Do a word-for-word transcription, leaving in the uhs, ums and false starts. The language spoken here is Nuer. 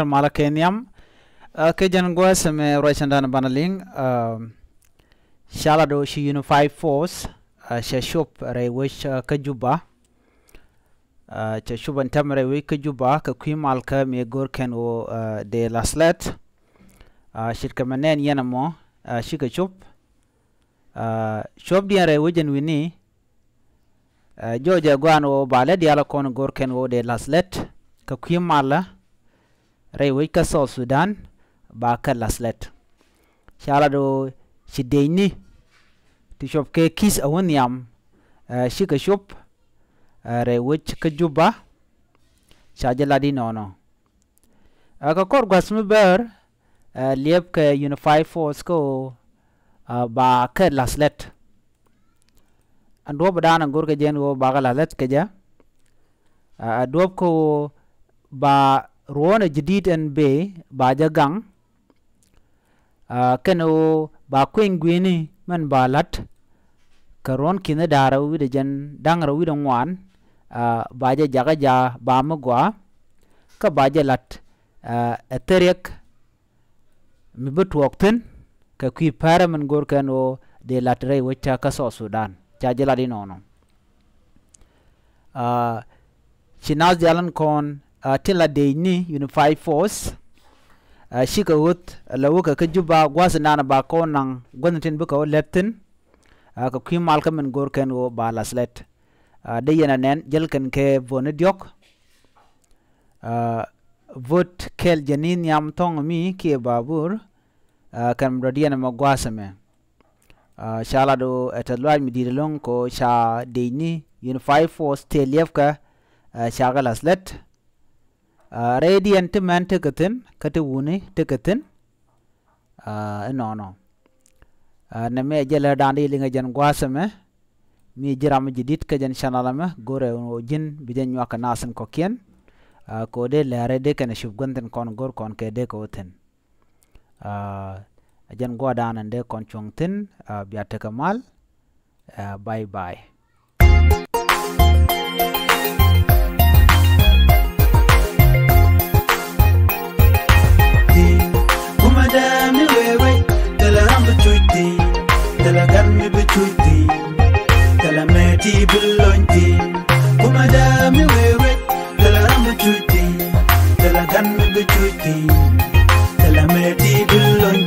Malä kɛ nhiam. Kä jɛn gua̱a̱th ɛmɛ ruacändan banɛ liŋ. Ca lat ɣöö ci Unified Force cɛ cop rɛy wec kä Juba. Cɛ cop ɛn täämɛ rɛy wec kä Juba kɛ kui̱ malä mi go̱o̱r kɛn ɣöö dee la̱th lɛt. Ce̱tkɛ mɛ nɛn yɛn ɛmɔ, cikɛ cop. Cop diɛn rɛy wec ɛn wi̱ni, jɔɔcɛ gɔaa ɛn ɣöö ba lät diaal kɔn go̱o̱r kɛn ɣöö dee la̱th lɛt kɛ kui̱ malä rɛy wec kä South Sudan, ba kɛ la̱th lɛt. Ca lat ɣöö ci dëcni ti cop kɛ ki̱th a wä nhiam, cikɛ cop rɛy wec kä Juba. Ca jɛ lat inɔnɔ. Kä kɔr gua̱th mi bäär, liɛpkɛ Unified Force kä ɣöö ba kɛ la̱th lɛt. Ɛn duɔ̱ɔ̱p ɛ da̱a̱n ɛ go̱o̱r kɛ jɛ ɛn ɣöö ba kɛ la̱th lɛt kɛ jɛ, ɛ duɔ̱ɔ̱p kä ɣöö ba ruɔ̱ɔ̱n ɛ jadid ɛn bëë ba jɛ gaŋ. Kɛn ɣöö ba kuëny gui̱ni mɛn ba la̱t kɛ ruɔ̱n ki̱ni da̱ŋ rɛw wi̱cdɛ jiɛn, da̱ŋ rɛw wi̱cdɛ ŋuan, ba jɛ jakä jaak ba mi gɔaa. Kä ba jɛ la̱t ɛ thil riɛk mi bi tuɔɔk thi̱n kɛ kui̱ päärä min go̱o̱r kɛn ɣöö dee la̱t rɛy wec kä South Sudan. Ca jɛ lat inɔnɔ. Ci naath diaal in kɔn tin la dëcni Unified Force, cikɛ ɣöth la wä kɛ kä Juba gua̱th in da̱a̱n ba kɔn naŋ gua̱th in tin bikɛ wä lɛt thi̱n kɛ kui̱ malä kä min go̱o̱r kɛn ɣöö ba la̱th lɛt. Dee yɛn ɛ nɛn jäl kɛn kɛ vote ni diɔ̱k. Vote kɛl jɛ ni nhiam thɔŋ mi kiɛ babur. Kɛn mi dɔ̱diɛn ɛmɔ gua̱a̱th ɛmɛ. Ca lat ɣöö ɛ tɛth lɔaac mi di̱i̱t ɛlɔ̱ŋ kɛ ɣöö ca dëcni Unified Force tëë liɛpkɛ, ca kɛ la̱th lɛt. Rɛydiɛn ti män tekɛ thi̱n kä ti wutni tekɛ thi̱n. Inɔnɔ. Nɛmɛ ɛ jɛn lääri da̱a̱n di liŋ ɛ jɛn gua̱a̱th ɛmɛ. Mi ji̱n ram mi jadid kä jɛn channel ɛmɛ, go̱rɛ ɣöö ji̱n bi jɛ nyuak kɛ naath in kɔ̱kiɛn. Kɛ ɣöö dee lääri dee kɛn ɛ cop gua̱th in tin kɔn go̱o̱r kɔn kɛ dee kɛ wä thi̱n. Ɛ jɛn gua̱a̱th da̱a̱n in dee kɔn cuɔ̱ŋ thi̱n. Bia tekɛ mal. Bye bye. Kumɛ dee mi wee wec, thilɛ ram bi cuc thi̱n, thilɛ gat mi bi cuc thi̱n, thilɛ mëë ti bi lony thi̱n. Kumɛ dee mi wee wec, thilɛ ram bi cuc thi̱n, thilɛ gat mi bi cuc thi̱n, thilɛ mëë ti bi lony